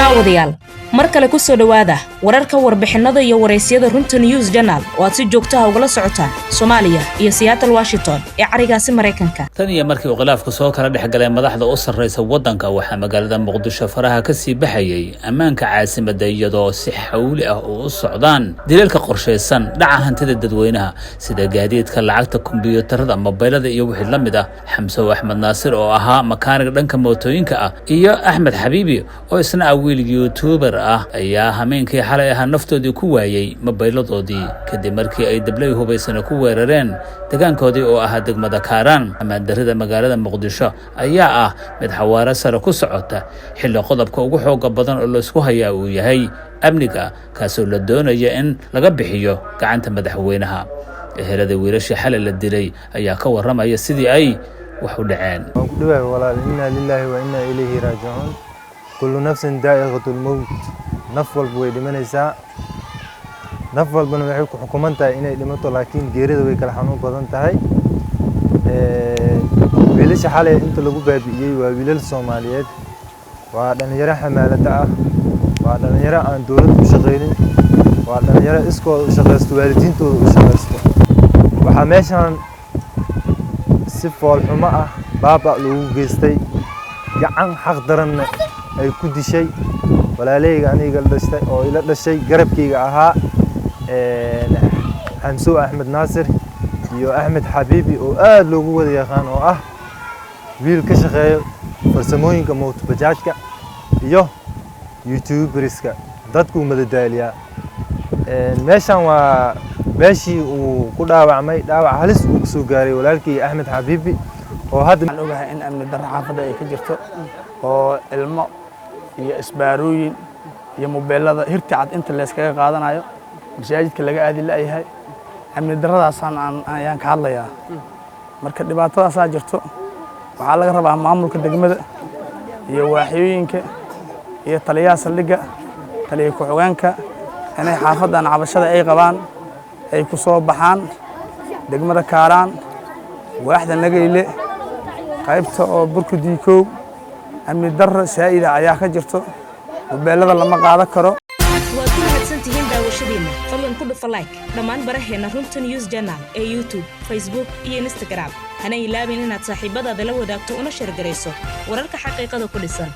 Daawadayaal, mar kale ku soo dhowaada wararka, warbixinnada iyo waraysyada Runta News Channel oo aad si joogtaha ugala socotaan Soomaaliya iyo Seattle, Washington ee carigaasi Maraykanka. Tan iyo markii uu khilaafku soo kala dhex galay madaxda u sarreysa waddanka, waxaa magaalada Muqdisho faraha ka sii baxayay ammaanka caasimadda, iyadoo si xawli ah oo u socdaan dilalka qorshaysan, dhaca hantida dadweynaha sida gaadiidka, lacagta, kombiyuutarada, mobaylada iyo wixii la mid ah. Xamsow Axmed Naasir oo ahaa makaanig dhanka mootooyinka ah iyo Axmed Xabiibi oo isna ah wiil YouTuber ah ayaa hameenkii xalay ahaa naftoodii ku waayey mobayladoodii, kadib markii ay dabley hubaysana ku weerareen degaankoodii oo ahaa degmada Kaaraan. Ammaandarrida magaalada Muqdisho ayaa ah mid xawaaro sare ku socota, xilli qodobka ugu xooga badan oo laysku hayaa uu yahay amniga, kaasoo la doonaya in laga bixiyo gacanta madaxweynaha. Ehelada wiilashii xalay la dilay ayaa ka warramaya sidii ay wax u dhaceen. Waan ku dhawahay, walaal. Inna lilaahi wa inna ilayhi raajicuun. Kullu nafsin daa'iqatu lmowt. Naf walba way dhimanaysaa, naf walbana waxay ku xukuman tahay inay dhimato, laakiin geerida way kala xanuun badan tahay. Wiilasha xalay inta lagu baabi'iyey waa wiilal Soomaaliyeed, waa dhalinyaro xamaalada ah, waa dhalinyaro aan dowlad u shaqaynin, waa dhalinyaro iskooda u shaqaysto, waalidiintooda u shaqaysto. Waxaa meeshan si foolxumo ah baaba loogu geystay, gacan xaq daranna ay ku dishay walaalahayga aniga dhashtay oo ila dhashay, garabkayga ahaa, Xamsow Axmed Naasir iyo Axmed Xabiibi oo aad loogu wada yaqaan, oo ah wiil ka shaqeeyo farsamooyinka mootobajaajka iyo YouTuberiska, dadkuu madadaaliyaa. Meeshan waa meeshii uu ku dhaawacmay, dhaawac halis uu kasoo gaaray walaalkii Axmed Xabiibi oo hadda Waxaan ogahay in amni darro xaafadda ay ka jirto, oo ilmo iyo isbaarooyin iyo mobeelada hirti cad inta layskaga qaadanayo, masaajidka laga aadi la'yahay. Amni darradaasaan ayaan ka hadlayaa. Marka dhibaatadaasaa jirto, waxaa laga rabaa maamulka degmada iyo waaxyooyinka iyo taliyaha saldhigga, taliya ku-xigeenka, inay xaafaddan cabashada ay qabaan ay ku soo baxaan. Degmada Kaaraan, waaxda Nageyle, qaybta oo Burka Diikow, amni darro saa'ida ayaa ka jirto. Mobeelada lama qaadan karo. Waad ku mahadsan tihiin daawashadiinna. Fadlan ku dhufa like dhammaan baraheenna Runta News Channel ee YouTube, Facebook iyo Instagram. Hana ilaabin inaad saaxiibadaada la wadaagto una share garayso wararka xaqiiqada ku dhisan.